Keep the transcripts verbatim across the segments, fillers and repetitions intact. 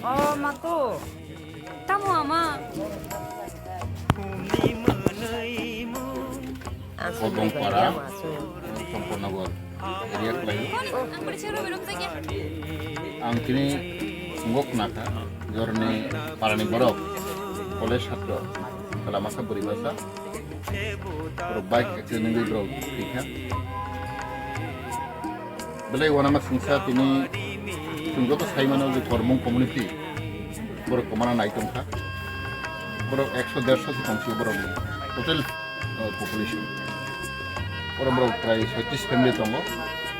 Oh, mako. Tamo ama. Kodongpara, Chompornagar area khlai. Ang tini sungo khnakha, jorni parani borok, college satro, kala masa bwrwi masa, borok bike accident wngwi borok thwikha. Belai uanama singsa tini chwng joto sai mano je Korbong community borok kwmana nai tongkha. Borok ekso derso se tongsi borokni total, uh, population. Oro borok prai soitrish family tongo,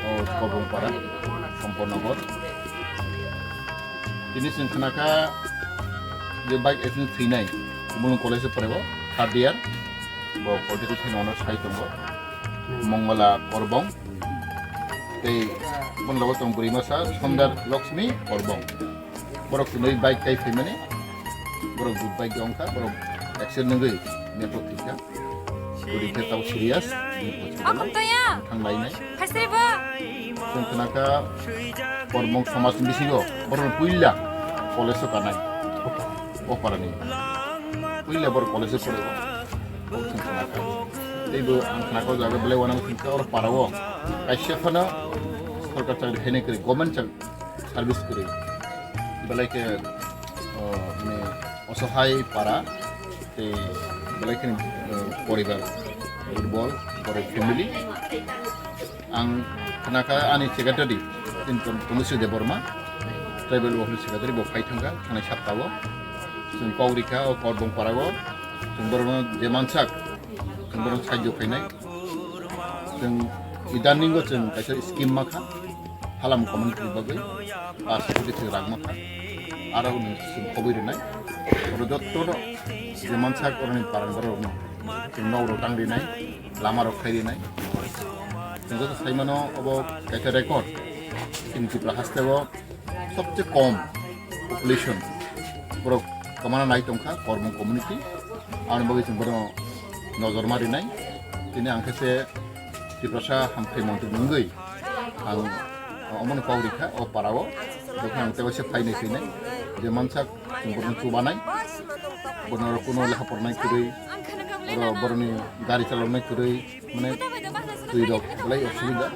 o Korbong para, Sompornagar. Tini chwng khnakha je bike accident thwinai, Kumulwng college o pore bo third year, bo political science honours hai tongo. Mongala Korbong. Tei boni logo tong bwrwi masa Sondar Lakshmi Korbong. Borok twnwi bike kai phaimani. Borok bike wngkha, borok accident wngwi mepok thwikha. Bwrwi khe tau serious. Thang lainai. Chwng khnakha Korbong somajni bisingo borok puila college o kanai. O parani. Puila borok college o pore o. Bo chwng khnakha. Teibo ang khnakha o jaga belai uanama singsa oro para o kaisa phano sorkar chakri khainai kwrwi, government chak-, service kwrwi. Belai khe, o, mane osohai para tei belai khe, o, poribar durbol, borok family. Ang khnakha ani secretary, Chintan Tanusri Debbarma, tribal welfare secretary, bo phai thangkha thangnai saptao. Chwng kok rikha o Korbong parao. Chwng borokno je mansak, chwng borokno sahajyo khainai. Chwng idaningo chwng kaisa scheme makha, halam community ni bagwi, paanch koti thwi rang makha. Aro hwnwi chwng khobwi rwnai. Oro jottono je mansak oroni parang borokno chwng nok rok tang rinai. Lama rok khai rinai. Chwng joto sai mano obo kaisa record. Chini Tripura haste o sobse kom population borok kwmana nai tongkha Korbong community. Aboni bagwi chwng bono nojor ma rinai. Tini ang khe se Tiprasa hamkrai montri ni wngwi ang omono kok rikha o para o. Dokhe ang tei waisa phainai phinai je mansak chwng bono chubanai. Bono oro kuno lekha pornai kwrwi, oro boroni gari chaloknai kwrwi, mane twi rok belai osubida.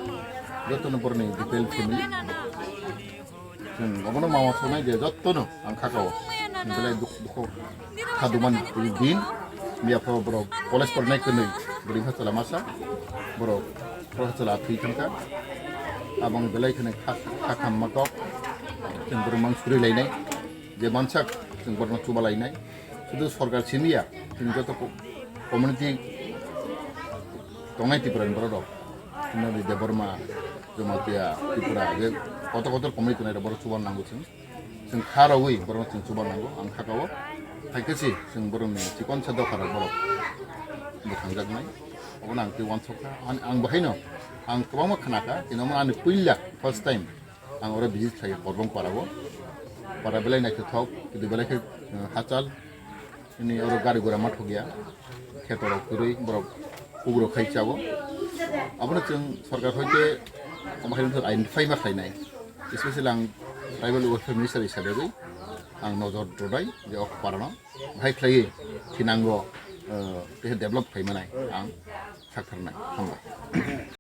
Jotono boroni B P L family. Chwng obono mama sonai je jotono ang khakao. Belai dukh, dukho khadumani twi din. Miya pho borok college pornai kwnwi, bwrwi kha chwla masa. Borok kha chwla thwi thangkha. Aboni belai kheno kha, kha khamma kok. Chwng borok mang suri lainai. Je mansak chwng borokno chuba lainai. Sudu sorkar simi ya, chwng joto co-, community tongnai Tripura ni borok rok. Chwngno di Debbarma, Jamatia, Tripura, je kotor kotor community tongnai rok borok chuba nango chwng. Chwng kha rogwi borokno chwng chuba nango, ang kha kao. Hai khe si chwng borokni chikon sa dopha rok borok bwthangjaknai. Obono ang tei uansukha. Ang, ang bo haino, ang kwbangma khnakha, kinto ani puila first time. Ang oro visit khlai Korbong para o. Para belai naithothok, kintu belai khe, eh, hachal. Ini oro gari gura ma thokya. Kheto rok kwrwi, borok kugrok khai chao. Abono chwng sorkar hoite omo hai identify ma khlainai. Especially ang tribal welfare minister hisabe bai ang nojor rwnai je ok parano. Bahai khlaiwi thinango, eh, tei develop khai manai ang sakthar nai. Hambai.